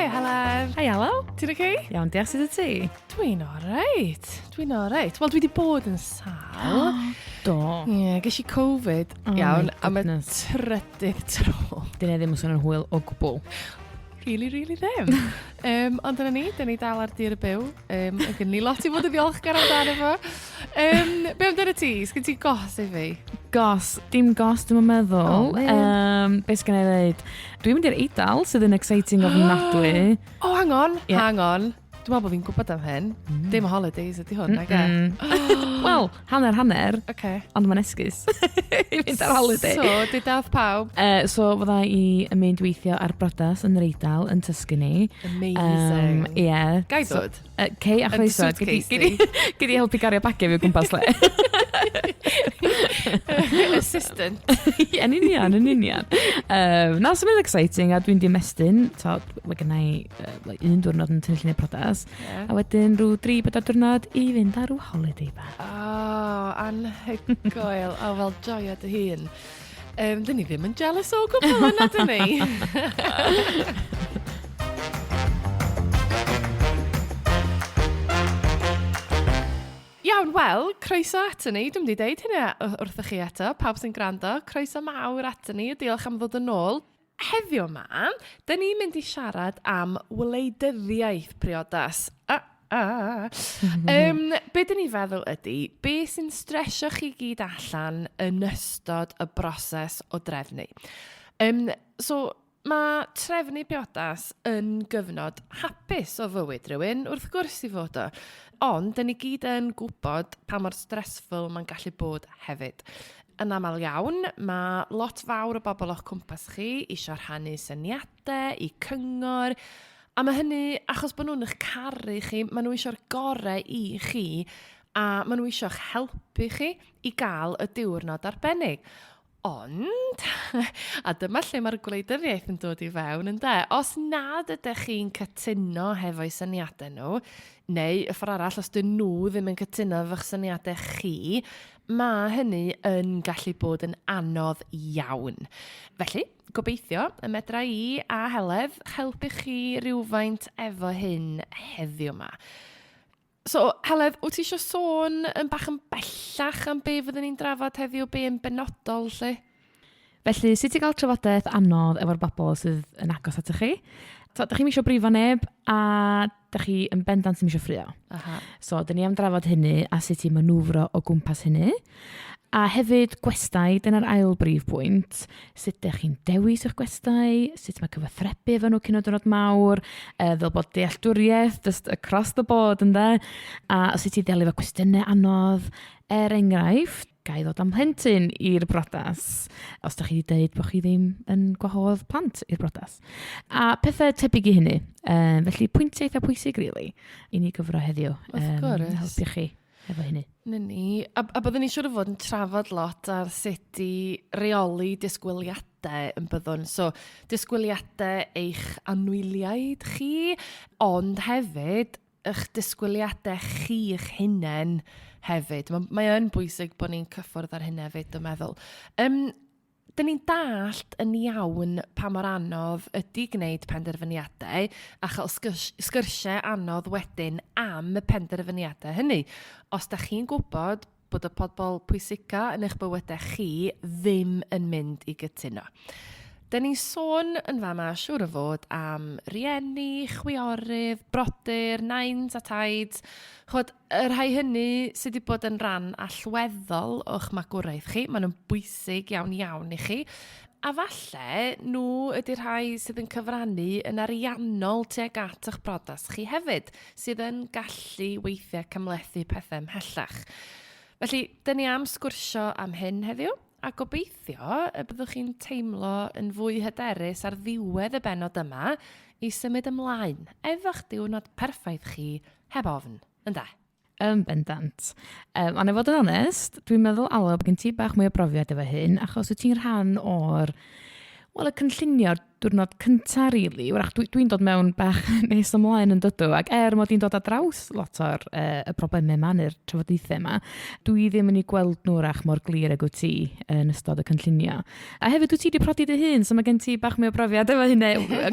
Hi Heledd. Hi Alaw. Ti'n okay? Iawn, diolch, sut wyt ti? Dwi'n alright. Dwi'n alright. Wel, dwi wedi bod yn sal. Do. Ie, yeah, ges i Covid, Oh iawn, my am y goodness. trydydd tro. Dyna ddim yn swnio'n hwyl o gwbl. Really, really ddim. Ond dyna ni, dyn ni dal ar dir y byw. Mae gen ni lot i fod yn ddiolchgar amdano fo. Be amdano ti? Sgyn ti gos i fi? Gos, dim gos, dwi'n meddwl. Oh, man. Be sgen i ddeud? Dwi'n mynd i'r Eidal, sydd yn exciting ofnadwy. Oh, hang on, Ie. Hang on. Dwi'n meddwl bod fi'n gwybod am hyn. Dim holidays ydy hwn, nag e? Wel, hanner hanner, ond mae'n esgus i fynd ar holiday. So, deuda wrth pawb. So, fydda i yn mynd weithio ar brodas yn yr Eidal yn Tuscany. Amazing. Ie. Gai So, ddod? Cei a Yn chroeso. suitcase Gei di helpu gario bagiau fi o gwmpas le. Assistant. Ie, yn union, yn union. Na, so mae'n exciting a dwi'n di ymestyn. So, mae gen i like, un diwrnod yn tynnu lluniau priodas. A wedyn rhyw 3-4 diwrnod i fynd ar rhyw holiday bach. Oh, anhygoel. O, fel joio dy hun. Dyn ni ddim yn jealous o gwbl yna, dyn ni? Iawn, wel, croeso ato ni. Dwi'n mynd i deud hynna wrthych chi eto, pawb sy'n gwrando. Croeso mawr ato ni, diolch am ddod yn ôl. Heddiw yma, dyn ni'n mynd i siarad am wleidyddiaeth priodas. Ah. Be dyn ni feddwl ydy, be sy'n stresio chi gyd allan yn ystod y broses o drefnu? So, mae trefnu priodas yn gyfnod hapus o fywyd rhywun, wrth gwrs i fod o. Ond, dyn ni gyd yn gwybod pa mor stressful mae'n gallu bod hefyd. Yn aml iawn, mae lot fawr o bobl o'ch cwmpas chi eisiau rhannu syniadau, i cyngor, a mae hynny achos bod nhw'n eich caru chi, maen nhw eisiau'r gorau i chi, a maen nhw eisiau'ch helpu chi i gael y diwrnod arbennig. Ond, a dyma lle mae'r gwleidyddiaeth yn dod i fewn, ynde? Os nad ydych chi'n cytuno hefo'u syniadau nhw, neu y ffordd arall, os dyn nhw ddim yn cytuno efo'ch syniadau chi, mae hynny yn gallu bod yn anodd iawn. Felly, gobeithio y medra i a Heledd helpu chi rywfaint efo hyn heddiw yma. So, Heledd, wyt ti eisiau sôn yn bach yn bellach am be fyddwn ni'n drafod heddiw, be yn benodol, lle? Felly, sut i gael trafodaeth anodd efo'r bobl sydd yn agos atoch chi? So, dych chi'm eisiau brifo neb, a dych chi yn bendant ddim eisiau ffraeo. So, dyn ni am drafod hynny a sut i manwfro o gwmpas hynny. A hefyd gwestai, dyna'r ail brif bwynt. Sut dych chi'n dewis eich gwestai, sut mae cyfathrebu efo nhw cyn y diwrnod mawr, fel bod dealltwriaeth just across the board ynde, a sut i ddelio efo cwestiynau anodd, er enghraifft, ga i ddod am plentyn i'r brodas, os da chi wedi dweud bod chi ddim yn gwahodd plant i'r brodas. A pethau tebyg i hynny. Felly pwyntiau eitha pwysig, really, i ni gyfro heddiw. Wrth gwrs. Helpu chi efo hynny. Na ni. A byddwn ni siŵr o fod yn trafod lot ar sut i reoli disgwyliadau yn byddwn. So, disgwyliadau eich anwyliaid chi, ond hefyd eich disgwyliadau chi eich hunain hefyd. Mae yn bwysig bod ni'n cyffwrdd ar hynna hefyd, dwi'n meddwl. Dyn ni'n dallt yn iawn pa mor anodd ydy gwneud penderfyniadau a chael sgyrsiau anodd wedyn am y penderfyniadau hynny. Os da chi'n gwybod bod y pobl pwysica yn eich bywydau chi ddim yn mynd i gytuno. Dyn ni'n sôn yn fama, siŵr o fod, am rieni, chwiorydd, brodyr, nains a taids. Chod, y rhai hynny sydd wedi bod yn rhan allweddol o'ch magwraeth chi, maen nhw'n bwysig iawn iawn i chi. A falle nhw ydy'r rhai sydd yn cyfrannu yn ariannol tuag at eich brodas chi hefyd, sydd yn gallu weithiau cymhlethu pethau ymhellach. Felly, dyn ni am sgwrsio am hyn heddiw, a gobeithio y byddwch chi'n teimlo yn fwy hyderus ar ddiwedd y bennod yma i symud ymlaen efo'ch diwrnod perffaith chi heb ofn, ynde? Yn bendant. Ond i fod yn onest, dwi'n meddwl, Alaw, bod gen ti bach mwy o brofiad efo hyn, achos wyt ti'n rhan o'r, wel, y cynllunio'r diwrnod cynta rili, wrach dwi'n dwi dod mewn bach nes ymlaen yn dydw, ac er mod i'n dod ar draws lot o'r y problemau yma neu'r trafodaethau yma, dwi ddim yn ei gweld nhw wrach mor glir ag wyt ti yn ystod y cynllunio. A hefyd wyt ti wedi prodi dy hun, so mae gen ti bach mwy o brofiad efo hynny,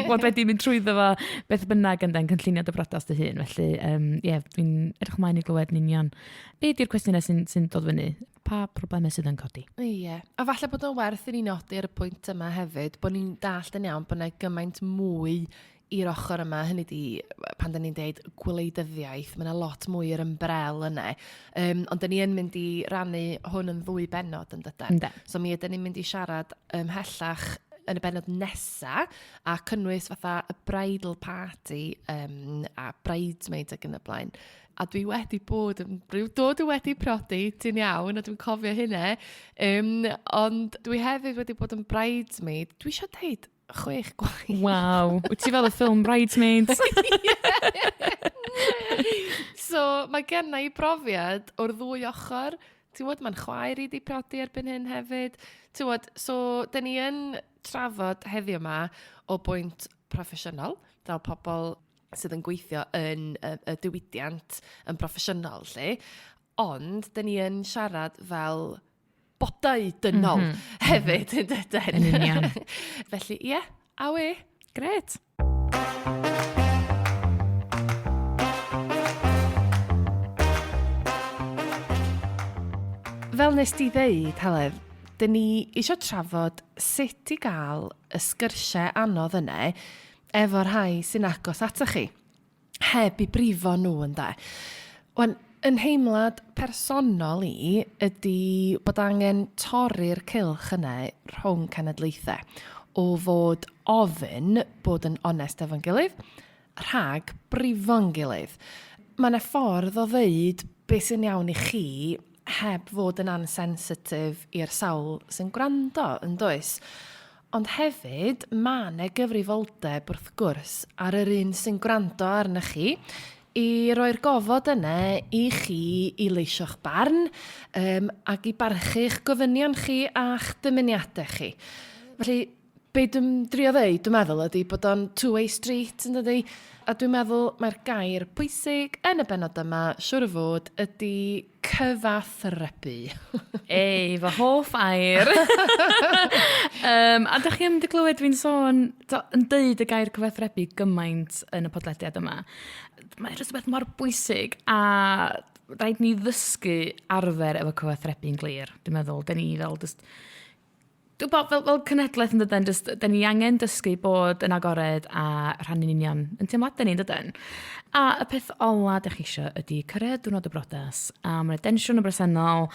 bod wedi mynd trwyddo fo beth bynnag yn dan cynllunio dy brodas dy hun. Felly, um, yeah, dwi'n edrych ymlaen i glywed yn union be di'r cwestiynau sy'n sy dod fyny pa problemau sydd yn codi. Ie, a falle bod o'n werth i ni nodi ar y pwynt yma hefyd, bod ni'n dallt yn iawn bod yna gymaint mwy i'r ochr yma, hynny di, pan da ni'n deud gwleidyddiaeth, mae yna lot mwy i'r ymbrel yna. Um, ond da ni yn mynd i rannu hwn yn ddwy bennod yn dydan. Ynde. So mi ydyn ni'n mynd i siarad ymhellach yn y bennod nesa a cynnwys fatha y bridal party um, a bridesmaids ac yn y blaen. A dwi wedi bod yn rhyw dod wedi prodi, ti'n iawn, a dwi'n cofio hynna. Um, ond dwi hefyd wedi bod yn bridesmaid. Dwi eisiau deud chwech gwaith. Waw. Wyt ti fel y ffilm Bridesmaids? So mae genna i brofiad o'r ddwy ochr. Ti'n gwybod, mae'n chwaer i di prodi erbyn hyn hefyd. Ti'n gwybod, so dyn ni yn trafod heddiw yma o bwynt proffesiynol, fel pobl sydd yn gweithio yn y, y diwydiant yn broffesiynol, lle. Ond, dyn ni yn siarad fel bodau dynol mm -hmm. hefyd, yn dydyn? Yn union. Felly, ie, yeah, awe. Gret. Fel nes di ddeud, Heledd, dyn ni eisiau trafod sut i gael y sgyrsiau anodd yna efo rhai sy'n agos atoch chi, heb i brifo nhw ynde. Wan, yn nheimlad personol i ydy bod angen torri'r cylch yna rhwng cenedlaethau o fod ofyn bod yn onest efo'n gilydd rhag brifo'n gilydd. Mae yna ffordd o ddeud beth sy'n iawn i chi heb fod yn ansensitif i'r sawl sy'n gwrando, yn does? Ond hefyd, mae 'na gyfrifoldeb wrth gwrs ar yr un sy'n gwrando arnoch chi i roi'r gofod yna i chi i leisio'ch barn um, ac i barchu'ch gofynion chi a'ch dymuniadau chi. Felly, be dwi'n drio ddeud, dwi'n meddwl, ydy bod o'n two-way street, yn dydy? A dwi'n meddwl mae'r gair pwysig yn y benod yma, siwr o fod, ydy cyfathrebu. Ei, fy hoff air. um, a da chi am dy glywed fi'n sôn, to, yn deud y gair cyfathrebu gymaint yn y podlediad yma. Mae'n rhywbeth beth mor bwysig a rhaid ni ddysgu arfer efo cyfathrebu'n glir. Dwi'n meddwl, da ni fel just Dwi'n gwybod, fel, fel cenhedlaeth yn dydyn, just, da ni angen dysgu bod yn agored a rhannu'n union yn teimladau ni, yn dydyn. A y peth ola da chi eisiau ydy cyrraedd diwrnod y brodas, a mae'n densiwn yn bresennol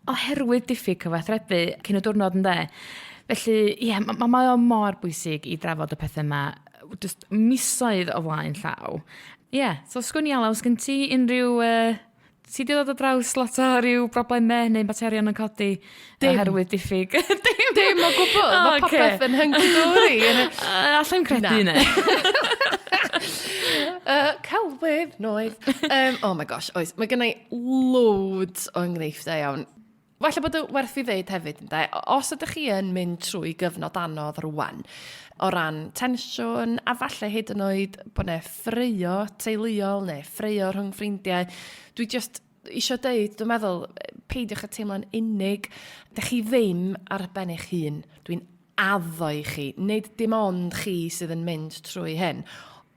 oherwydd diffyg cyfathrebu cyn y diwrnod ynde. Felly, ie, yeah, mae ma, mae o mor bwysig i drafod y pethau yma just misoedd o flaen llaw. Ie, yeah, so sgwn i Alaw, sgyn ti unrhyw uh, Ti 'di dod ar draws lot o ryw broblemau neu materion yn codi Dim. oherwydd diffyg? Dim. Dim o gwbl. O, Mae ocê. popeth yn hunky-dory. Allai'm credu Na. hynny. Celwydd, noeth. Um, oh my gosh, oes. Mae gennau loads o enghreifftiau iawn. Falle bod o werth i ddeud hefyd, ynde, os ydych chi yn mynd trwy gyfnod anodd rwan, o ran tensiwn, a falle hyd yn oed bod 'na ffraeo teuluol neu ffraeo rhwng ffrindiau, dwi jyst eisiau deud, dwi'n meddwl, peidiwch â teimlo'n unig. Dych chi ddim ar ben eich hun. Dwi'n addo i chi, nid dim ond chi sydd yn mynd trwy hyn.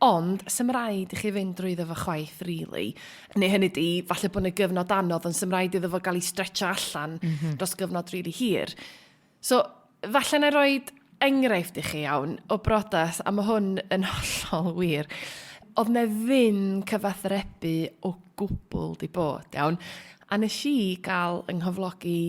Ond, sy'm rhaid i chi fynd drwyddo fo chwaith, really. Neu hynny di, falle bod yna gyfnod anodd, ond sy'm rhaid iddo fo gael ei stretcho allan mm -hmm. dros gyfnod really hir. So, falle na roed enghraifft i chi iawn o brodas, a mae hwn yn hollol wir. Oedd na ddim cyfathrebu o gwbl di bod, iawn. A nes i gael yng nghyflogi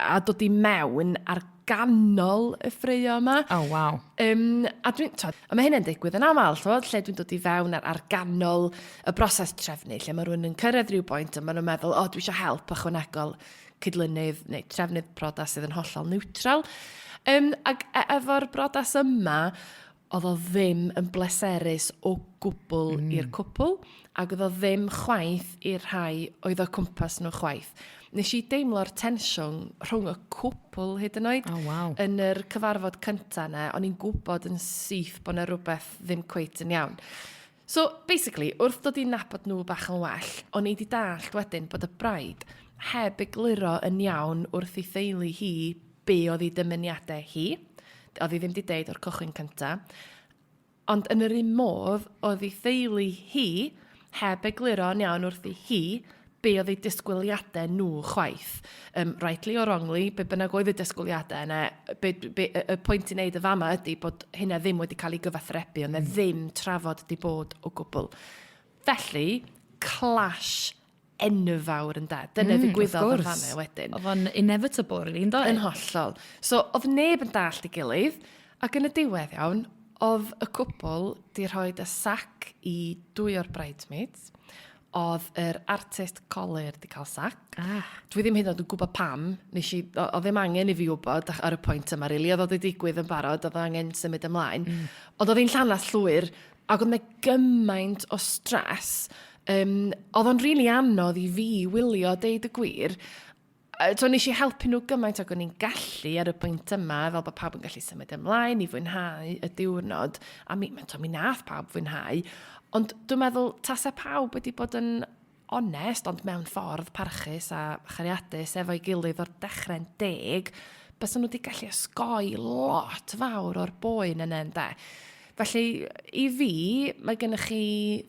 a dod i mewn ar ganol y ffraeo yma. Oh, waw. Um, a, dwi'n, twod, a mae hynny'n digwydd yn aml, twod, lle dwi'n dod i fewn ar, ar ganol y broses trefnu, lle mae rhywun yn cyrraedd rhyw boint a maen nhw'n meddwl, o, oh, dwi eisiau help ychwanegol cydlynydd neu trefnydd brodas sydd yn hollol neutral. Um, ac e, efo'r brodas yma, Oedd o ddim yn bleserus o gwbl i'r cwpl, ac oedd o ddim chwaith i'r rhai oedd o cwmpas nhw chwaith. Nes i deimlo'r tensiwn rhwng y cwpl hyd yn oed. Oh, wow. Yn yr cyfarfod cynta 'na, o'n i'n gwybod yn syth bod 'na rhywbeth ddim cweit yn iawn. So, basically, wrth dod i nabod nhw bach yn well, o'n i 'di dallt wedyn bod y bride heb egluro yn iawn wrth ei theulu hi be oedd ei dymuniadau hi. Oedd hi ddim 'di deud o'r cychwyn cynta. Ond yn yr un modd, oedd ei theulu hi heb egluro yn iawn wrthi hi be oedd eu disgwyliadau nhw chwaith. Rightly or wrongly, be bynnag oedd y disgwyliadau yna, be, be, y, y pwynt i wneud y fama ydy bod hynna ddim wedi cael ei gyfathrebu, ond mm. ddim trafod wedi bod o gwbl. Felly, clash enfawr ynde. Dyna ddigwyddodd yn fanna wedyn. Oedd o'n inevitable, really, yndo? Yn hollol. So, oedd neb yn dallt ei gilydd, ac yn y diwedd iawn, oedd y cwpl di rhoi y sac i dwy o'r bridesmaids. Oedd yr artist colur di cael sac. Ah. Dwi ddim hyd yn oed yn gwybod pam. Nes i, oedd ddim angen i fi wybod ar y pwynt yma, really. Oedd o wedi digwydd yn barod, oedd angen symud ymlaen. Ond oedd hi'n llanast llwyr, Ac oedd 'na gymaint o stress. Oedd o'n rili anodd i fi wylio, deud y gwir. So nes i helpu nhw gymaint ag o'n i'n gallu ar y pwynt yma, fel bod pawb yn gallu symud ymlaen i fwynhau y diwrnod. A mi, to, mi nath pawb fwynhau. Ond dwi'n meddwl, tasa pawb wedi bod yn onest, ond mewn ffordd parchus a chariadus efo'i gilydd o'r dechrau'n deg, bysen nhw wedi gallu osgoi lot fawr o'r boen yna ynde. Felly, i fi, mae gennych chi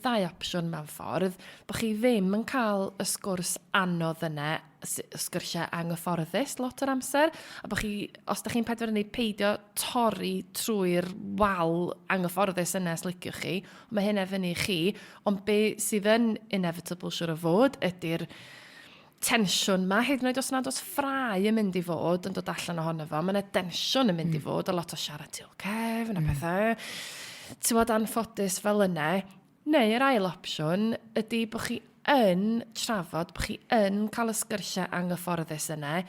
ddau opsiwn mewn ffordd, bod chi ddim yn cael y sgwrs anodd yna, sgyrsiau anghyfforddus lot o'r amser, a bod chi, os da chi'n penderfynu peidio torri trwy'r wal anghyfforddus yna os liciwch chi, mae hynna fyny i chi, ond be sydd yn inevitable siwr o fod ydy'r tensiwn ma, hyd yn oed os nad oes ffrae yn mynd i fod yn dod allan ohono fo, mae yna densiwn yn mynd i fod, a lot o siarad tu ôl cefn a pethau, ti'n bod anffodus fel yna. Neu yr ail opsiwn ydy bod chi yn trafod, bod chi yn cael y sgyrsiau anghyfforddus yna,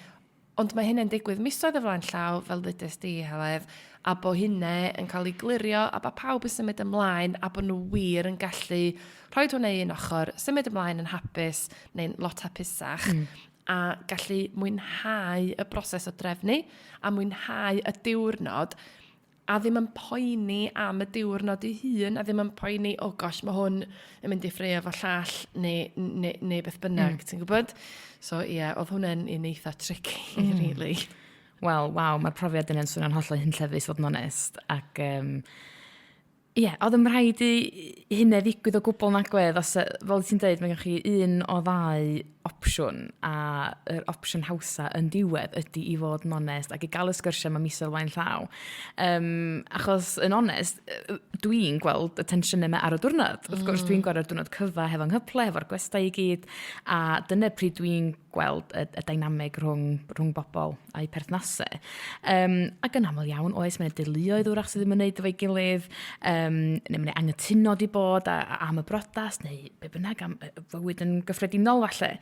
Ond mae hynny'n digwydd misoedd o flaen llaw, fel ddudes di, Heledd, a bo hynne yn cael ei glirio, a bod pawb yn symud ymlaen, a bod nhw wir yn gallu rhoi hwnna i un ochr, symud ymlaen yn hapus, neu'n lot hapusach, a gallu mwynhau y broses o drefnu, a mwynhau y diwrnod, a ddim yn poeni am y diwrnod ei hun, a ddim yn poeni, oh gosh, mae hwn yn mynd i ffraeo efo llall, neu, neu, neu beth bynnag, ti'n gwybod? So ie, yeah, oedd hwnna'n un eitha tricky, really. Wel, waw, mae'r profiad yna'n swnio'n hollol hunllefus, fod yn onest. Ac, ie, yeah, oedd yn rhaid i hynna ddigwydd o gwbl nagwedd, os, fel ti'n dweud, mae gennych chi un o ddau opsiwn, a yr opsiwn hawsa yn diwedd ydy i fod yn onest ac i gael y sgyrsiau yma misoedd flaen llaw. Achos, yn onest, dwi'n gweld y tensiynau yma ar y diwrnod. Wrth gwrs, dwi'n gweld yr diwrnod cyfa hefo'n nghyple, hefo'r gwestai i gyd, a dyna pryd dwi'n gweld y, y dynameg rhwng, rhwng bobl a'u perthnasau. Ac yn aml iawn, oes, mae'n deuluoedd wrach sydd ddim yn wneud efo'i gilydd, neu mae'n anghytuno di bod a, a, am y brodas, neu be bynnag am fywyd yn gyffredinol falle.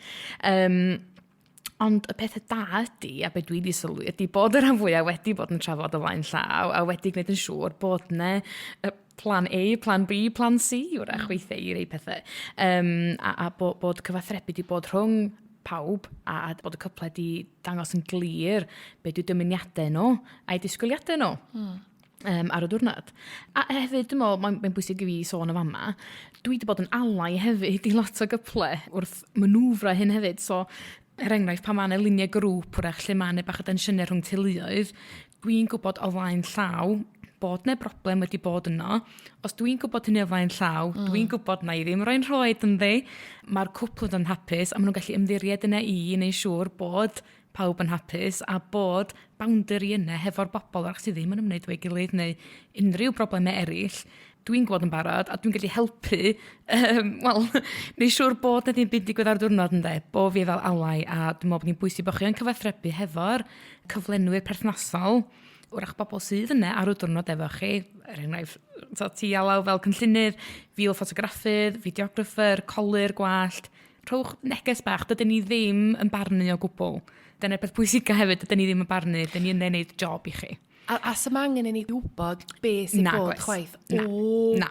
Ond y peth da ydy, a be dwi wedi sylwi, ydy bod y rhan fwyaf wedi bod yn trafod o flaen llaw a wedi gwneud yn siŵr bod yna plan A, plan B, plan C, wrach weithiau i rei pethau. A, a bod, bod cyfathrebu wedi bod rhwng pawb a, a bod y cyplau wedi dangos yn glir be dwi dymuniadau nhw a'i disgwyliadau nhw. Ar y diwrnod. A hefyd, dwi'n meddwl, mae'n mae bwysig i fi sôn o fama, dwi wedi bod yn alai hefyd i lot o gyple wrth manwfra hyn hefyd. So, er enghraifft, pan mae yna luniau grŵp wrach lle mae yna bach o densiynau rhwng teuluoedd, dwi'n gwybod o flaen llaw bod 'na broblem wedi bod yno. Os dwi'n gwybod hynny o flaen llaw, dwi'n gwybod na i ddim roi'n rhoed ynddi. Mae'r cwpl yn hapus a maen nhw'n gallu ymddiried yna i i wneud siŵr bod pawb yn hapus a bod boundary yna hefo'r bobl arall sydd ddim yn ymwneud efo'i gilydd neu unrhyw broblemau eraill. Dwi'n gwybod yn barod a dwi'n gallu helpu, wel, neu siŵr bod na ddim byd digwydd ar diwrnod ynde, bo fi fel alai a dwi'n meddwl bod ni'n bwysig bod chi yn cyfathrebu hefo'r cyflenwyr perthnasol, wrach bobl sydd yna ar y diwrnod efo chi, er enghraifft, so, ti Alaw fel cynllunydd, fi fel ffotograffydd, videographer, colur, gwallt, rhowch neges bach, dydyn ni ddim yn barnu o gwbl. Dyna'r peth pwysica hefyd, dydyn ni ddim yn barnu, dyn ni yna i wneud job i chi. A, a sy'm angen i ni wybod be sy'n bod chwaith o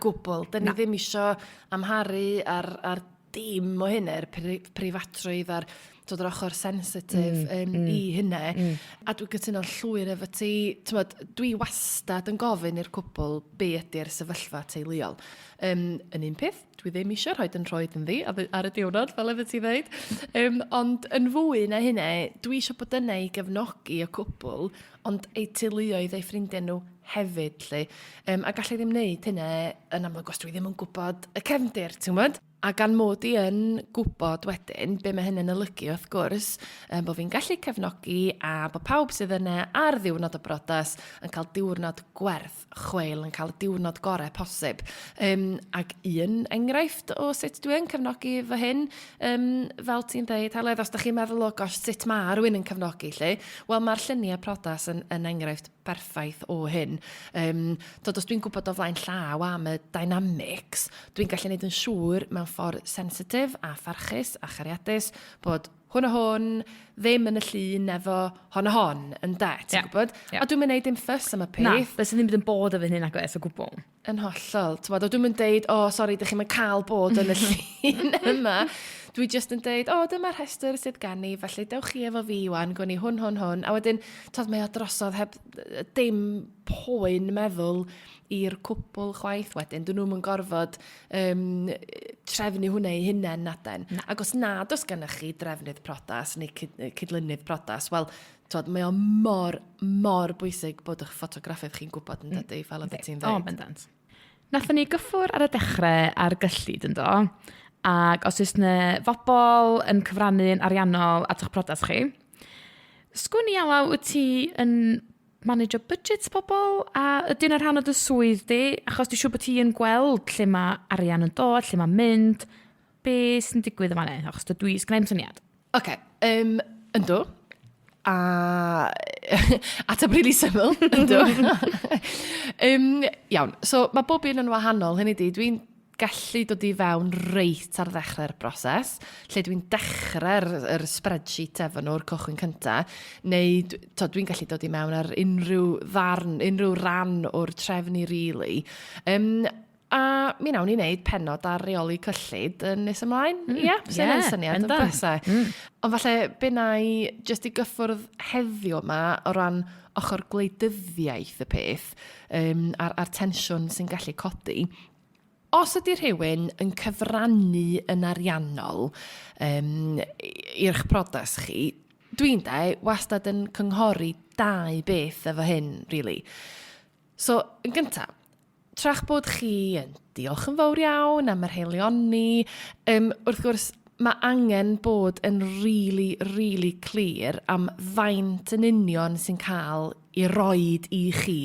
gwbl. Dyn ni ddim isio amharu ar, ar dim o hynny, yr preifatrwydd a'r dod yr ochr sensitif mm, um, mm, i hynny. A dwi'n cytuno'n llwyr efo ti, tymod, dwi wastad yn gofyn i'r cwpl be ydy'r sefyllfa teuluol. Um, yn un peth, dwi ddim eisiau rhoi yn rhoed yn ddi ar y diwrnod, fel efo ti ddeud. Um, ond yn fwy na hynny, dwi eisiau bod yna i gefnogi y cwpl, ond eu teuluoedd, eu ffrindiau nhw hefyd, lle. Um, a gallai ddim wneud hynny yn amlwg os dwi ddim yn gwybod y cefndir, ti'n gwybod? A gan mod i yn gwybod wedyn be mae hynny'n olygu wrth gwrs, um, bod fi'n gallu cefnogi a bod pawb sydd yna ar ddiwrnod y brodas yn cael diwrnod gwerth chweil, yn cael y diwrnod gorau posib. Um, ac un enghraifft o sut dwi yn cefnogi fy hyn, um, fel ti'n dweud, Heledd, os da chi'n meddwl, o gosh, sut mae rhywun yn cefnogi, lle? Wel, mae'r lluniau prodas yn, yn enghraifft berffaith o hyn. Um, dod, os dwi'n gwybod o flaen llaw am y dynamics, dwi'n gallu gwneud yn siŵr mewn ffordd sensitif a pharchus a chariadus bod hwn a hwn ddim yn y llun efo hon a hon, yn de, ti'n yeah. gwybod? Yeah. A dwi'n mynd neud dim ffys am y peth. Na, bys ddim byd yn bod efo hynny nag oes o gwbl. Yn hollol. T'mod, a dwi'm yn deud, o, oh, sori, dych chi'm yn cael bod yn y llun yma. Dwi jyst yn deud, o, oh, dyma'r rhestr sydd gen i, felly dewch chi efo fi wan, gwn i hwn, hwn, hwn. A wedyn, t'od, mae o drosodd heb dim poen meddwl i'r cwpl chwaith wedyn. Dyn nhw'm yn gorfod um, trefnu hwnna eu hunain naden. Na. Ac os nad oes gennych chi drefnydd priodas neu cyd, cydlynydd priodas, wel, Twod, mae o mor, mor bwysig bod eich ffotograffydd chi'n gwybod yn dydy, fel oeddet ti'n dweud. O, bendant. Nathon ni gyffwr ar y dechrau ar gyllid yn do, ac os oes yna fobl yn cyfrannu'n ariannol at eich priodas chi, sgwn i Alaw, wyt ti yn manage budgets pobl a ydy yna rhan o dy swydd di? Achos dwi'n siŵr bod ti yn gweld lle mae arian yn dod, lle mae'n mynd, be sy'n digwydd yma ne? Achos dydw i, sgynna i'm syniad. Oce, um, yndw. A ateb really syml, yndw. um, iawn, so mae bob un yn wahanol, hynny di, dwi'n gallu dod i fewn reit ar ddechrau'r broses, lle dwi'n dechrau'r yr spreadsheet efo nhw'r cychwyn cynta, neu dwi'n gallu dod i mewn ar unrhyw ddarn, unrhyw ran o'r trefnu, really. Um, A mi wnawn ni wneud pennod ar reoli cyllid yn nes ymlaen. Ie, yeah, sy'n yeah, syniad yn bysau. Ond falle be na i jyst i gyffwrdd heddiw yma o ran ochr gwleidyddiaeth y peth um, a'r, a'r tensiwn sy'n gallu codi. Os ydy rhywun yn cyfrannu yn ariannol um, i'ch priodas chi, dwi'n de, wastad yn cynghori dau beth efo hyn, really. So, yn gyntaf, tra'ch bod chi yn diolch yn fawr iawn am yr haelioni, um, wrth gwrs, mae angen bod yn really, really clir am faint yn union sy'n cael i roed i chi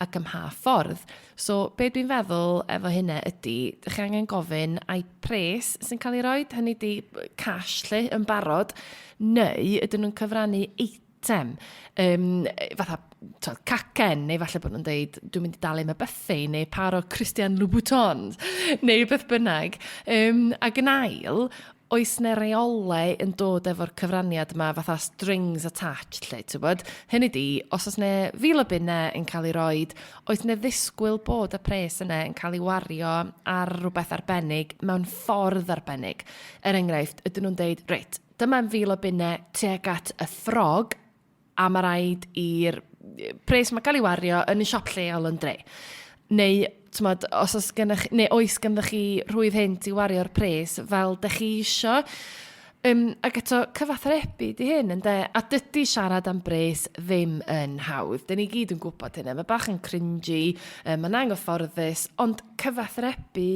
ac ym mha ffordd. So, be dwi'n feddwl efo hynna ydy, ydych chi angen gofyn ai pres sy'n cael ei roed, hynny ydy cash lle, yn barod, neu ydyn nhw'n cyfrannu eitem, um, fatha twod, cacen, neu falle bod nhw'n deud, dwi'n mynd i dalu am y buffet, neu par o Christian Louboutins, neu beth bynnag. Um, ac yn ail, oes na reolau yn dod efo'r cyfraniad yma fatha strings attached lle, ti'n bod? Hynny di, os oes na fil o bunnau yn cael ei roed, oes na ddisgwyl bod y pres yna yn cael ei wario ar rhywbeth arbennig mewn ffordd arbennig. Er enghraifft, ydyn nhw'n deud, reit, Dyma'n fil o bunnau tuag at y ffrog a mae rhaid i'r pres mae gael ei wario yn y siop lleol yn dre. Neu, tmod, os oes gennych, neu oes ganddoch chi rhwydd hynt i wario'r pres fel dych chi isio. Um, ac eto, cyfathrebu di hyn, ynde? A dydy siarad am bres ddim yn hawdd. Dyn ni gyd yn gwybod hynny. Mae bach yn cringy, um, mae'n anghyfforddus, ond cyfathrebu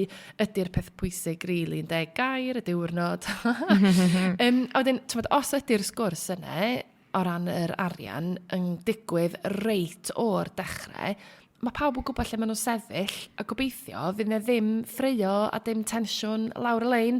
ydy'r peth pwysig, really, ynde? Gair y diwrnod. um, a wedyn, tymod, os ydy'r sgwrs yna o ran yr arian yn digwydd reit o'r dechrau, mae pawb yn gwybod lle maen nhw'n sefyll a gobeithio fydd 'na ddim ffraeo a dim tensiwn lawr y lein.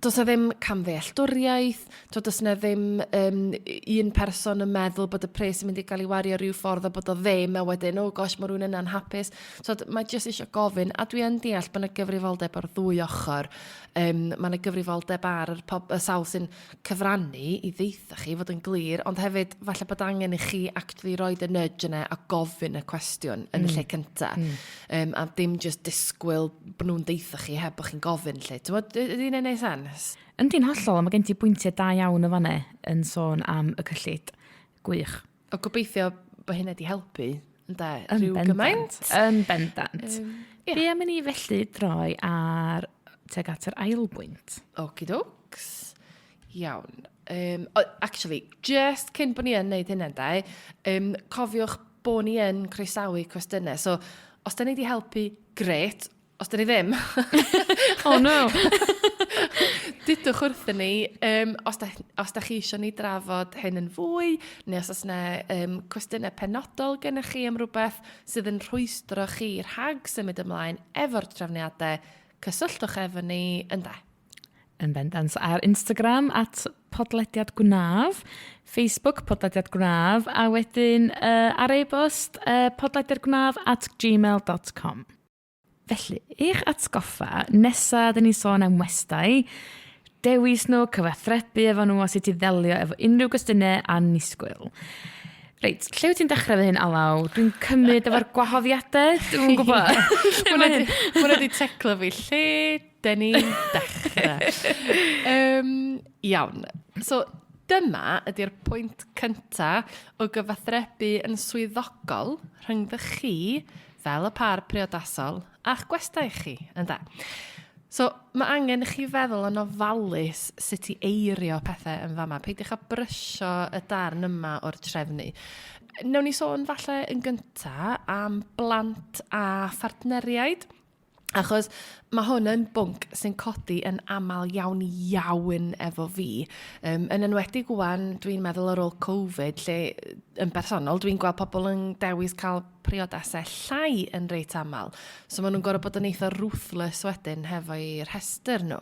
Does 'na ddim camddealltwriaeth, t'od does 'na ddim um, un person yn meddwl bod y pres yn mynd i gael ei wario rhyw ffordd a bod o ddim a wedyn, oh gosh, mae rhywun yna'n hapus. So, mae jyst eisiau gofyn, a dwi yn deall bod yna gyfrifoldeb o'r ddwy ochr. Um, mae yna gyfrifoldeb ar yr pob, y sawl sy'n cyfrannu i ddeutha chi fod yn glir, ond hefyd falle bod angen i chi actually roed y nudge yna a gofyn y cwestiwn yn y lle cynta. Um, a dim just disgwyl bod nhw'n deitha chi heb bod chi'n gofyn lle. Ti'n bod, ydy hynny'n neud sens? Yndi'n hollol, a mae gen ti bwyntiau da iawn yn fanne yn sôn am y cyllid. Gwych. O gobeithio bod hynna wedi helpu, ynde, rhyw gymaint. Yn bendant. Yeah. Be am i ni felly droi ar tuag at yr ail bwynt? Okie-dokes. Iawn. Um, oh, actually, just cyn bod ni yn neud hynna, de, um, cofiwch bod ni yn croesawu cwestiynau. So, os da ni wedi helpu, gret. Os da ni ddim... oh no! Dudwch wrthyn ni, um, os, da, os da chi eisiau ni drafod hyn yn fwy, neu os oes yna um, cwestiynau penodol gennych chi am rhywbeth sydd yn rhwystro chi rhag symud ymlaen efo'r trefniadau, cysylltwch efo ni, ynde? Yn bendant. Ar Instagram at podlediad gwnaf, Facebook podlediad gwnaf, a wedyn uh, ar e-bost uh, podlediadgwnaf at gmail.com. Felly, eich atgoffa, nesa dyn ni'n sôn am westai, dewis nhw, cyfathrebu efo nhw a sut i ddelio efo unrhyw gwestiynau annisgwyl. Reit, lle wyt ti'n dechrau fy hyn, Alaw? Dwi'n cymryd efo'r gwahoddiadau? Dwi'n gwybod. Hwna wedi teclo fi. Lle dyn ni'n dechrau? um, iawn. So, dyma ydy'r pwynt cynta o gyfathrebu yn swyddogol rhyngddo chi fel y par priodasol a'ch gwestai chi, ynde? So, mae angen i chi feddwl yn ofalus sut i eirio pethau yn fama. Peidiwch â brysio y darn yma o'r trefnu. Nawn ni sôn falle yn gynta am blant a phartneriaid. Achos mae hwn yn bwnc sy'n codi yn aml iawn iawn efo fi. Um, yn enwedig wwan, dwi'n meddwl ar ôl Covid, lle yn bersonol, dwi'n gweld pobl yn dewis cael priodasau llai yn reit aml. So maen nhw'n gorfod bod yn eitha ruthless wedyn hefo'u rhestr nhw.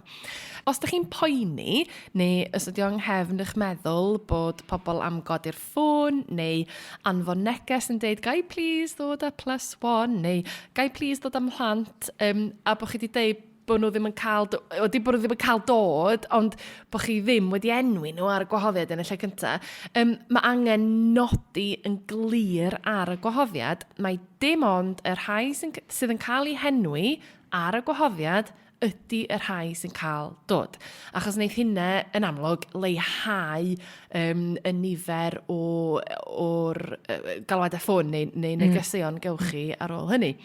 Os ydych chi'n poeni, neu os ydy o'n nghefn eich meddwl bod pobl am godi'r ffôn neu anfon neges yn deud gai please ddod â plus one neu gai please ddod â mhlant um, a bod chi wedi deud bod nhw ddim yn cael, wedi bod nhw ddim yn cael dod, ond bod chi ddim wedi enwi nhw ar y gwahoddiad yn y lle cyntaf. Um, mae angen nodi yn glir ar y gwahoddiad, mae dim ond y rhai sy'n, sydd yn cael eu henwi ar y gwahoddiad ydy y rhai sy'n cael dod. Achos wneith hynna, yn amlwg, leihau um, y nifer o, o'r uh, galwadau ffôn neu, neu negeseuon gewch chi ar ôl hynny.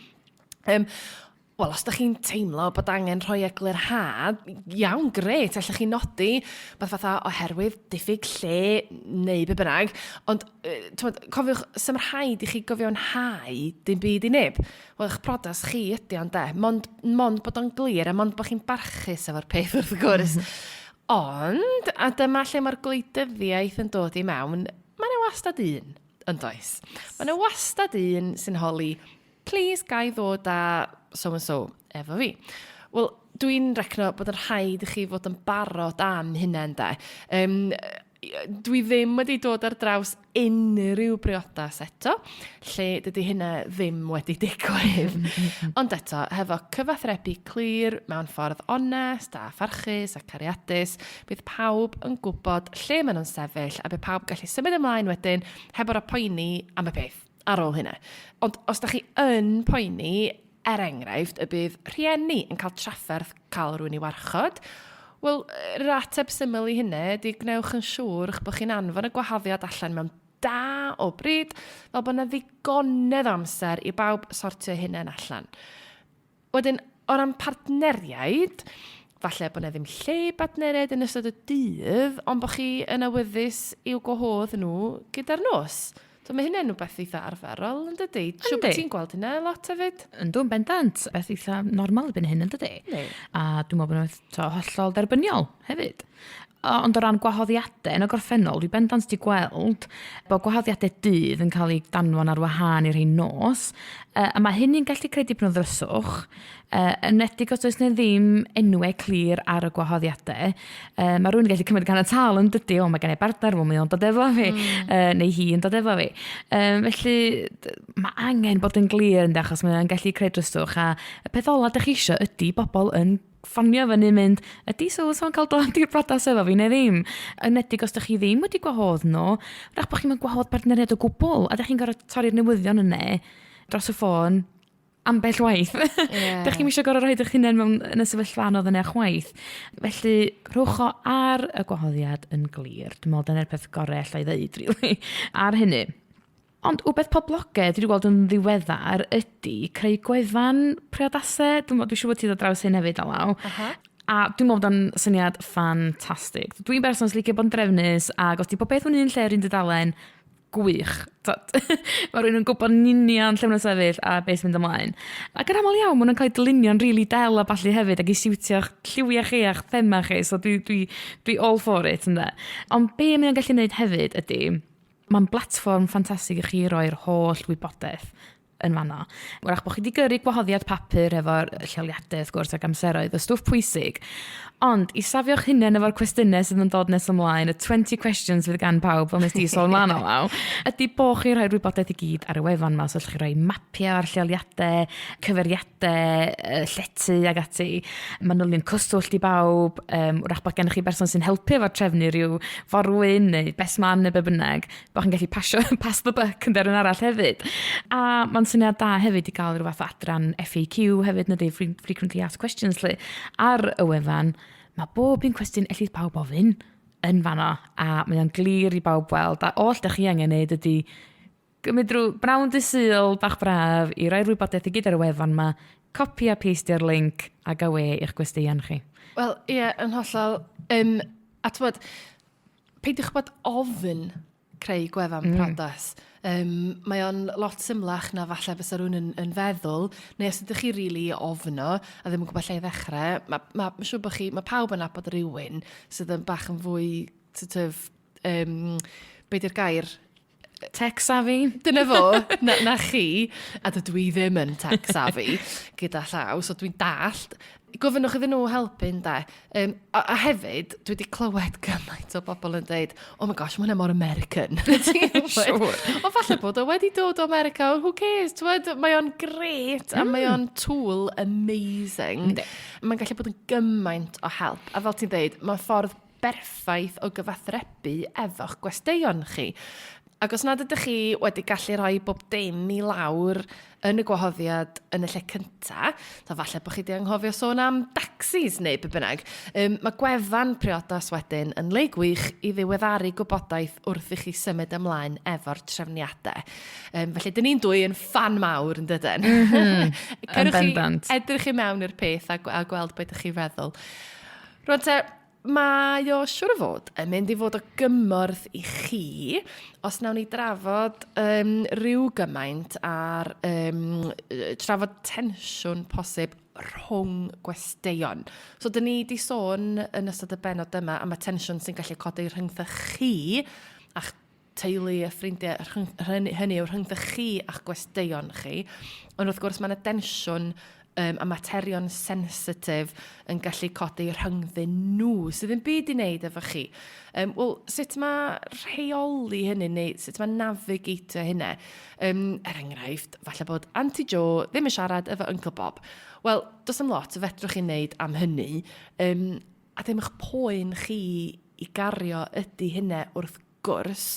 Um, Wel, os da chi'n teimlo bod angen rhoi eglurhad, iawn, gret, allwch chi nodi beth fatha oherwydd diffyg lle neu be bynnag, ond uh, cofiwch, sy'n rhaid i chi gyfiawnhau dim byd i neb. Wel, eich priodas chi ydy o'n de. Mond, mond bod o'n glir a mond bod chi'n barchus efo'r peth wrth gwrs. Ond, a dyma lle mae'r gwleidyddiaeth yn dod i mewn, mae yna wastad un, yn does? Mae yna wastad un sy'n holi, please gai ddod â so and so efo fi. Wel, dwi'n recno bod yn rhaid i chi fod yn barod am hynna ynde. Um, dwi ddim wedi dod ar draws unrhyw briodas eto, lle dydy hynna ddim wedi digwydd. Ond eto, hefo cyfathrebu clir mewn ffordd onest a pharchus a cariadus, bydd pawb yn gwybod lle maen nhw'n sefyll a bydd pawb gallu symud ymlaen wedyn heb orfod poeni am y peth ar ôl hynna. Ond os da chi yn poeni, er enghraifft, y bydd rhieni yn cael trafferth cael rhywun i warchod, wel, yr ateb syml i hynny ydy gwnewch yn siŵr eich bod chi'n anfon y gwahoddiad allan mewn da o bryd, fel bod yna ddigonedd o amser i bawb sortio hunain allan. Wedyn, o ran partneriaid, falle bod yna ddim lle i bartneriaid yn ystod y dydd, ond bod chi yn awyddus i'w gwahodd nhw gyda'r nos. So mae hynny'n rhywbeth eitha arferol, yn dydy? Siw bod ti'n gweld hynna lot hefyd? Yndw, yn bendant. Beth eitha normal erbyn hyn, yn dydy? Ne. A dwi'n meddwl bod nhw'n hollol derbyniol hefyd. Ond o ran gwahoddiadau, yn y gorffennol, dwi bendant wedi gweld bod gwahoddiadau dydd yn cael eu danfon ar wahân i'r rhai nos, a mae hynny'n gallu creu dipyn o ddryswch, enwedig os does 'na ddim enwau clir ar y gwahoddiadau. Mae rhywun yn gallu cymryd ganiataol yn dydy, o mae gen i bartner, wel mae o'n dod efo fi, neu hi yn dod efo fi. Felly mae angen bod yn glir ynde, achos mae o'n gallu creu dryswch, a y peth ola dych chi eisiau ydy bobl yn ffonio fyny mynd, ydy so so'n cael dod i'r briodas efo fi neu ddim? Enwedig os dych chi ddim wedi gwahodd nhw, wrach bod chi'n mynd gwahodd partneriaid o gwbl, a dych chi'n gorfod torri'r newyddion yna dros y ffôn ambell waith. Yeah. Dych chi'n eisiau gorfod rhoi eich hunain mewn yn y sefyllfa anodd yna chwaith. Felly, rhowch o ar y gwahoddiad yn glir. Dwi'n meddwl dyna'r peth gorau allai ddeud, really, ar hynny. Ond wbeth poblogaidd dwi 'di gweld yn ddiweddar ydy creu gwefan priodasau. Dwi'n dwi siŵr bod ti ddod draws hyn hefyd, Alaw. A dwi'n meddwl bod o'n syniad ffantastig. Dwi'n berson sy'n licio bod yn drefnus, ac os 'di bob beth yn un lle ar un dudalen, gwych. Mae rhywun yn gwybod yn union lle maen nhw'n sefyll a beth sy'n mynd ymlaen. Ac yn aml iawn, maen nhw'n cael eu dylunio'n rili del a ballu hefyd ac i siwtio'ch lliwiau chi a'ch thema chi, so dwi, dwi, dwi all for it, ynde. Ond be mae o'n gallu gwneud hefyd ydy, Mae'n blatfform ffantastig i chi roi'r holl wybodaeth yn fanno. Wrach bod chi wedi gyrru gwahoddiad papur efo'r lleoliadau wrth gwrs ac amseroedd, y stwff pwysig. Ond i safio'ch hunain efo'r cwestiynau sydd yn dod nes ymlaen, y 20 questions fydd gan pawb, fel nes di sôn lan o law, ydy bo chi rhoi'r wybodaeth i gyd ar y wefan yma, so allwch chi roi mapiau o'r lleoliadau, cyfeiriadau, llety ag ati, manylion cyswllt i bawb, wrach bod gennych chi berson sy'n helpu efo trefnu rhyw forwyn neu best man neu be bynnag, bod chi'n gallu pasio, pass the buck yn deryn arall hefyd. A mae'n syniad da hefyd i gael rhyw fath o adran FAQ hefyd, neu Frequently Asked Questions lle, ar y wefan, mae bob un cwestiwn ellith pawb ofyn yn fanno, a mae o'n glir i bawb weld, a oll da chi angen neud ydy Gymryd rhyw bnawn dy Sul bach braf i roi'r wybodaeth i gyd ar y wefan 'ma, copi a pastio'r link ag awê i'ch gwesteion chi. Wel, ie, yn hollol. Um, a t'mod, peidiwch bod ofn creu gwefan priodas. Um, mae o'n lot symlach na falle fysa rhywun yn feddwl, neu os ydych chi rili really ofno a ddim yn gwybod lle i ddechrau, mae ma, ma siŵr bod chi, mae pawb yn nabod rhywun sydd yn bach yn fwy, sort of, be di'r gair? Tech savvy. Dyna fo, na chi, a dydw i ddim yn tech savvy gyda llaw, so dwi'n dallt. Gofynnwch iddyn nhw helpu, ynde. A hefyd, dwi wedi clywed gymaint o bobl yn dweud, oh my gosh, mae hwnna mor American. Siŵr. Ond falle bod o wedi dod o America, who cares? T'wod, mae o'n gret, a mae o'n tool amazing. Mae'n gallu bod yn gymaint o help. A fel ti'n dweud, mae'n ffordd berffaith o gyfathrebu efo'ch gwesteion chi. Ac os nad ydych chi wedi gallu rhoi bob dim i lawr yn y gwahoddiad yn y lle cynta, so falle bod chi wedi anghofio sôn am dacsis neu be bynnag, mae gwefan priodas wedyn yn le gwych i ddiweddaru gwybodaeth wrth i chi symud ymlaen efo'r trefniadau. Felly, dyn ni'n dwy yn ffan mawr yn dydyn? Yn bendant. Edrych i mewn i'r peth a gweld beth ydych chi'n feddwl. Rwan te, mae o siwr o fod yn mynd i fod o gymorth i chi os nawn ni drafod um, rhyw gymaint ar um, trafod tensiwn posib rhwng gwesteion. So, dyn ni wedi sôn yn ystod y benod yma am y tensiwn sy'n gallu codi rhyngtho chi a'ch teulu a ffrindiau, rhyng, hynny yw rhyngddo chi a'ch gwesteion chi. Ond wrth gwrs mae yna densiwn a materion sensitif yn gallu codi rhyngddyn nhw sydd yn byd i wneud efo chi. Wel, sut mae rheoli hynny neu sut mae navigatio hynny? Er enghraifft, falle bod Auntie Jo ddim yn siarad efo Uncle Bob. Wel, does am lot fedrwch chi wneud am hynny. A ddim eich poen chi i gario ydy hynna wrth gwrs,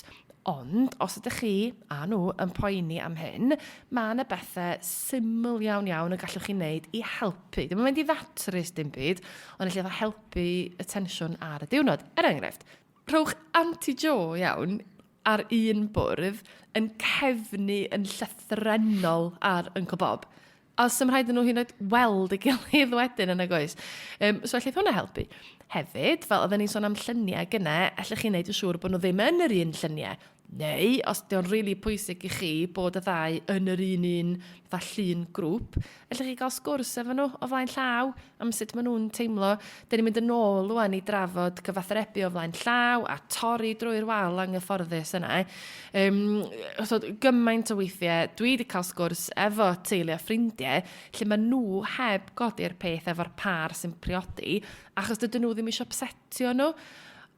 ond os ydych chi a nhw yn poeni am hyn, mae yna bethau syml iawn iawn y gallwch chi wneud i helpu. Ddim yn mynd i ddatrys dim byd, ond allai dda helpu y tensiwn ar y diwrnod. Er enghraifft, rhowch Auntie Jo iawn ar un bwrdd yn cefnu yn llythrennol ar Uncle Bob. A os dim rhaid nhw hyd yn oed weld ei gilydd wedyn yn oes. So allith hwnna helpu. Hefyd, fel oedden ni'n sôn am lluniau gynne, allech chi wneud yn siŵr bod nhw ddim yn yr un lluniau. Neu, os 'di o'n rili pwysig i chi bod y ddau yn yr un un fatha llun grŵp, allwch chi gael sgwrs efo nhw o flaen llaw am sut maen nhw'n teimlo. Dyn ni'n mynd yn ôl rwan i drafod cyfathrebu o flaen llaw a torri drwy'r wal anghyfforddus yna. Um, so, gymaint o weithiau, dwi wedi cael sgwrs efo teulu a ffrindiau lle maen nhw heb godi'r peth efo'r par sy'n priodi achos dydyn nhw ddim eisiau upsetio nhw.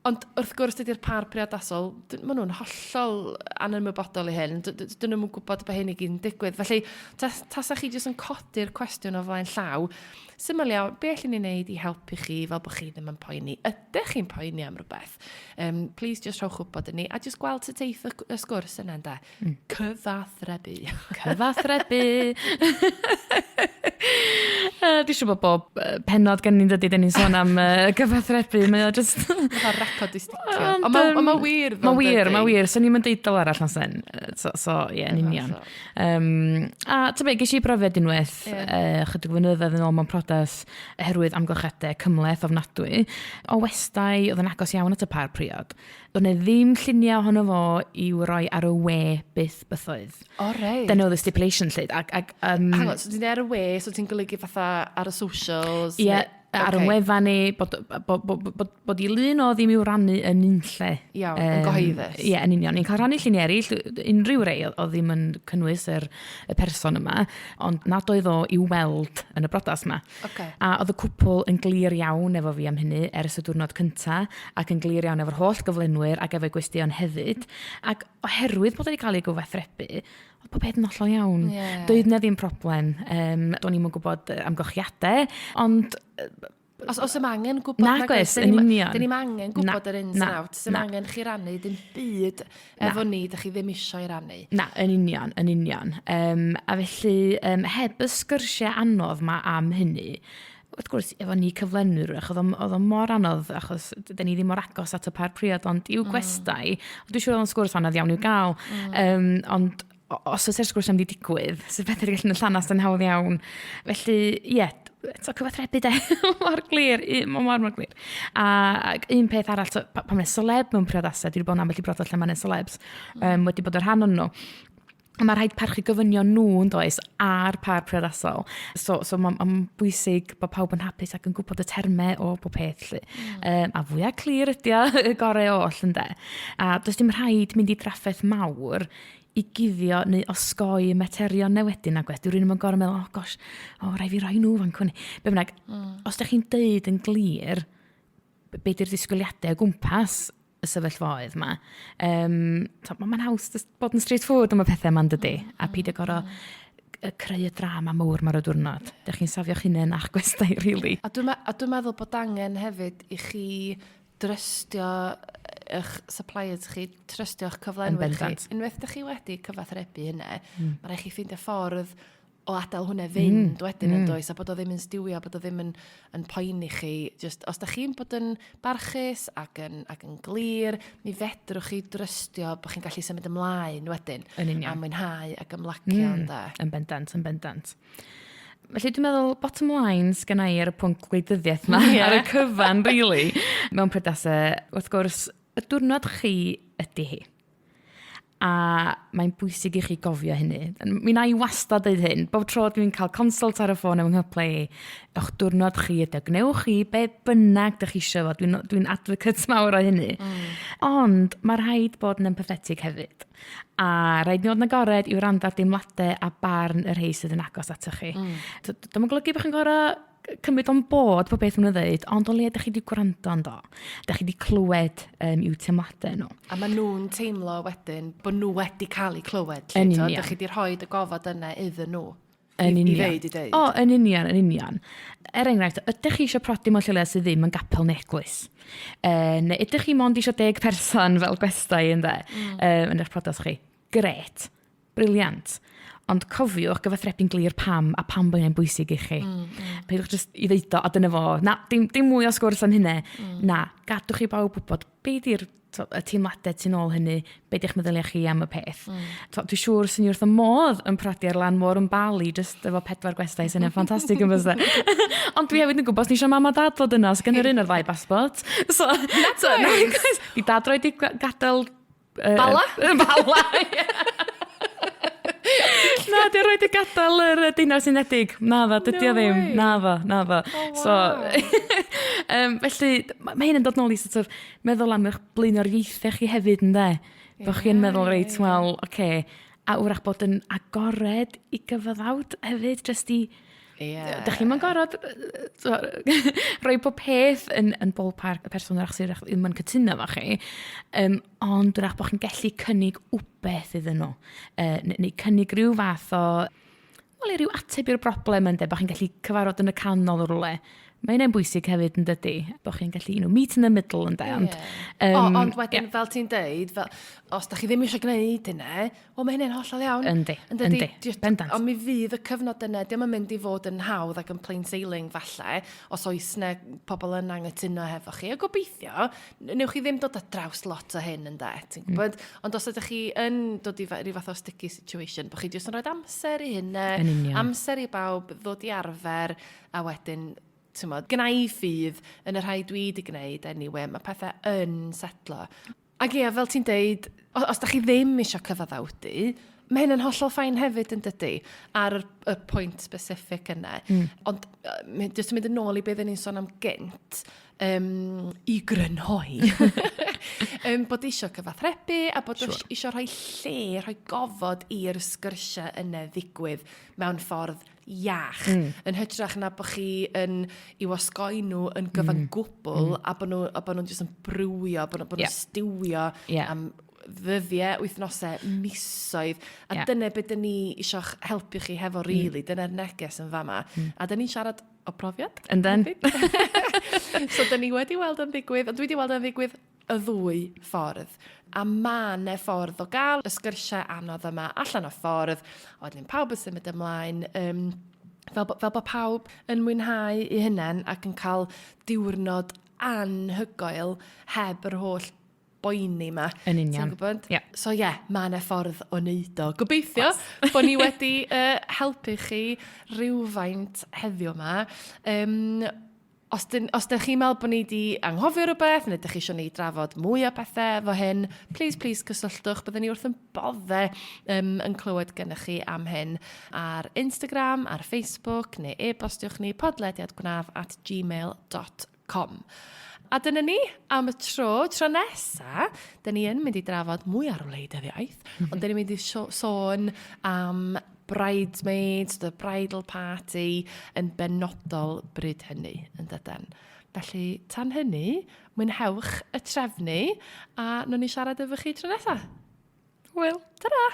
Ond wrth gwrs dydy'r par priodasol, maen nhw'n hollol anymwybodol i hyn, dyn nhw'n gwybod bod hyn i gyd yn digwydd. Felly, tas, tasa chi jyst yn codi'r cwestiwn o flaen llaw, syml iawn, be allwn ni wneud i helpu chi fel bod chi ddim yn poeni? Ydych chi'n poeni am rhywbeth? Um, please just rhowch wybod i ni, a just gweld sut eith y, y sgwrs yna, ynde? Cyfathrebu. Cyfathrebu! Uh, Dwi'n siŵr bod bob pennod gen ni'n dydy, dyn ni'n sôn am uh, gyfathrebu. Mae o just... Fatha record i sticio. Ond mae ma wir. Mae wir, mae wir. So ni'n mynd deud arall na sen. So, so ie, yeah, yn union. Um, a ty be, ges i brofiad unwaith, yeah. uh, chydig flynyddoedd yn ôl mewn priodas, oherwydd amgylchiadau cymhleth ofnadwy, o westai oedd yn agos iawn at y par priod. Doedd 'na ddim lluniau ohono fo i'w roi ar y we byth bythoedd. O reit. Dyna oedd y stipulation 'lly. Ac, ac, um, Hang on, so ti'n ar y we, so ti'n golygu fatha ar y socials? Ie, yeah, ar okay. y wefan ni, bod, bod, bod, bod, bod i lun o ddim i'w rannu yn unlle. Iawn, um, yn gyhoeddus. Ie, yn union. Ni'n cael rannu lluniau eraill, unrhyw rei oedd ddim yn cynnwys yr, y person yma, ond nad oedd o i'w weld yn y brodas yma. Okay. A oedd y cwpl yn glir iawn efo fi am hynny ers y diwrnod cynta, ac yn glir iawn efo'r holl gyflenwyr ac efo'i gwesteion hefyd. Ac oherwydd bod wedi cael ei gyfathrebu, oedd pob peth yn hollol iawn. Yeah. Doedd na ddim problem. Um, do'n i'm yn gwybod amgylchiadau, ond Os, os ym angen gwybod... Nag oes, yn union. Dyn ni'm angen gwybod yr ins and outs. Dim angen chi rannu dim byd efo ni, dych chi ddim eisiau ei rannu. Na, yn union, yn union. Um, a felly, um, heb y sgyrsiau anodd ma am hynny, wrth gwrs, efo ni cyflenwyr, oedd o, oedd o mor anodd, achos dyn ni ddim mor agos at y par priod, ond i'w gwestai, dwi'n siŵr oedd o'n sgwrs anodd iawn i'w gael, um, ond os oes yr sgwrs am di digwydd, sydd pethau wedi gallu mynd llanast yn hawdd iawn. Felly, ie, yeah, eto cyfathrebu de, mor glir, mor, mor, mor glir. A, ac un peth arall, so, pa, pan mae'n celeb mewn priodasau, dwi wedi bod yn ambell i briodas lle mae'n celebs, um, wedi bod yn rhan o'n nhw. A mae rhaid parchu gofynion nhw yn does a'r par priodasol. So, so mae'n ma bwysig bod pawb yn hapus ac yn gwybod y termau o bob peth. Lly. Um, a fwyaf clir ydi o, y gorau oll ynde. A does dim rhaid mynd i drafferth mawr i guddio neu osgoi y materion 'na wedyn nag oes? Dyw rhywun ddim yn gorfod meddwl, oh gosh, o rhaid fi roi nhw fan cwni. Be bynnag, os ydych chi'n deud yn glir be di'r disgwyliadau o gwmpas y sefyllfaoedd yma, um, mae'n haws bod yn straightforward am y pethau yma'n dydy, a peidio gorfod creu y drama mawr mae'r y diwrnod. Dych chi'n safio'ch hunain a'ch gwestai, really. A dwi'n a dwi meddwl bod angen hefyd i chi drystio eich suppliers chi, trystio eich cyflenwyr chi. Unwaith ydych chi wedi cyfathrebu hynna, mm. mae rhaid chi ffeindio ffordd o adael hwnna fynd mm. wedyn mm. yn does, a bod o ddim yn stiwio, bod o ddim yn, yn poeni chi. Just, os da chi'n bod yn barchus ac yn, ac yn glir, mi fedrwch chi drystio bod chi'n gallu symud ymlaen wedyn. Yn union. A mwynhau ac ymlacio mm. ynde. Yn bendant, yn bendant. Felly dwi'n meddwl, bottom line sgynna i ar y pwnc gwleidyddiaeth yma, yeah. ar y cyfan, really, mewn prydasau, wrth gwrs, y diwrnod chi ydy hi. A mae'n bwysig i chi gofio hynny. Mi na i wastad dweud hyn. Bob tro dwi'n cael consult ar y ffôn efo nghyple i, o'ch diwrnod chi ydy, gwnewch chi be bynnag dych chi eisiau fo. Dwi'n dwi advocate mawr o hynny. Ond mae rhaid bod yn empathetig hefyd. A rhaid ni fod yn agored i wrando ar deimladau a barn y rhai sydd yn agos atoch chi. Mm. Dwi'n golygu bod chi'n gorau cymryd o'n bod pob beth maen nhw'n dweud, ond o leia ydych chi wedi gwrando ynddo. Ydych chi wedi clywed um, i'w teimladau nhw. A maen nhw'n teimlo wedyn bod nhw wedi cael eu clywed. Yn union. Ydych chi wedi rhoi y gofod yna iddyn nhw. Yn union. I ddeud, i ddeud. O, yn union, yn union. Er enghraifft, ydych chi eisiau prodi mewn lleoliad sydd ddim yn gapel neu eglwys? E, neu ydych chi mond eisiau deg person fel gwestai ynddo, mm. e, yn eich priodas chi? Gret. Briliant. Ond cofiwch gyfathrebu'n glir pam a pam bod hynny'n bwysig i chi. Mm, mm. Peidiwch jyst i ddeud o a dyna fo. Na, dim, dim mwy o sgwrs am hynny. Mm. Na, gadwch i bawb wybod be di'r to, y teimladau tu nôl hynny, be di'ch meddyliau chi am y peth. Mm. To, dwi'n siŵr sy'n ni wrth y modd yn prodi ar lan môr yn Bali, jyst efo pedwar gwestai sy'n ffantastig yn fysa. Ond dwi hefyd yn gwybod, os ni eisiau mam a dad fod yna, os gen yr un o'r ddau basbort. So, so, na, di dad roi di gadael Bala? Bala, ie. Na, di roi di gadael yr Deyrnas Unedig. Na ddo, dydy o ddim. Na ddo, na ddo. Oh, wow. So, felly, mae hyn yn dod nôl i sort of meddwl am eich blaenoriaethau chi hefyd, ynde? Yeah, Bod chi'n meddwl, reit, yeah. wel, oce, okay, a wrach bod yn agored i gyfaddawd hefyd, jyst i... Yeah. Dych chi'n gorfod rhoi pob peth yn ballpark y person wrach sydd ddim yn cytuno efo chi, ond wrach bod chi'n gallu cynnig wbeth iddyn nhw, neu cynnig rhyw fath o, wel, i ryw ateb i'r broblem ynde, bod chi'n gallu cyfarfod yn y canol o rywle. Mae hynny'n bwysig hefyd yn dydy, bod chi'n gallu, you know, meet in the middle ynde. Ond, yeah. Ond wedyn, yeah. Fel ti'n deud, fel, os da chi ddim eisiau gwneud hynny, wel, mae hynny'n hollol iawn. Yndi, yndi, bendant. Ond mi fydd y cyfnod yna, diolch yn mynd i fod yn hawdd ac yn plain sailing falle, os oes yna pobl yn anghytuno hefo chi. A gobeithio, newch chi ddim dod ar draws lot o hyn ynde, ti'n gwybod? Ond os ydych chi yn dod i ryw fath o sticky situation, bod chi jyst yn rhoi amser i hynna, amser i bawb ddod i arfer, a wedyn, ti'n modd, gynna i ffydd yn y rhai dwi wedi gwneud anyway, mae pethau yn setlo. Ac ie, fel ti'n deud, os da chi ddim eisiau cyfaddawdu, mae hyn yn hollol fine hefyd yn dydy, ar y pwynt specific yna. Ond jyst yn mynd yn ôl i beth ni'n sôn am gynt, i grynhoi, bod eisiau cyfathrebu a bod eisiau rhoi lle, rhoi gofod i'r sgyrsiau yna ddigwydd mewn ffordd iach. Yn hytrach na bod chi yn i'w osgoi nhw yn gyfan gwbl a bod nhw, a bod nhw'n jyst yn brwio, bod nhw'n stiwio am ddyddiau, wythnosau, misoedd. A dyna beth dyn ni eisiau helpu chi hefo, really. Dyna'r neges yn fama. A dyn ni'n siarad o profiad. Yndyn. So, dyn ni wedi weld o'n ddigwydd, ond dwi wedi weld o'n ddigwydd y ddwy ffordd. A ma' 'ne ffordd o gael y sgyrsiau anodd yma allan o ffordd, a wedyn pawb yn symud ymlaen, fel bod pawb yn mwynhau eu hunain ac yn cael diwrnod anhygoel heb yr holl boeni 'ma. Yn union. Ti'n gwybod? Ie. So ie, yeah, mae 'na ffordd o wneud o. Gobeithio bod ni wedi helpu chi rhywfaint heddiw 'ma. Os dych chi'n meddwl bod ni wedi anghofio rhywbeth, neu dych chi eisiau ni drafod mwy o pethau efo hyn, please, please cysylltwch. Byddwn ni wrth yn bodde yn clywed gennych chi am hyn ar Instagram, ar Facebook, neu e-bostiwch ni podlediadgwnaf@gmail.com. A dyna ni am y tro. Tro nesa, dyn ni yn mynd i drafod mwy ar wleidyddiaeth, ond dyn ni'n mynd i sôn am bridesmaids, the bridal party, yn benodol bryd hynny, yn dyden. Felly, tan hynny, mwynhewch y trefnu, a nawn ni siarad efo chi tro nesa. Hwyl. Ta-ra!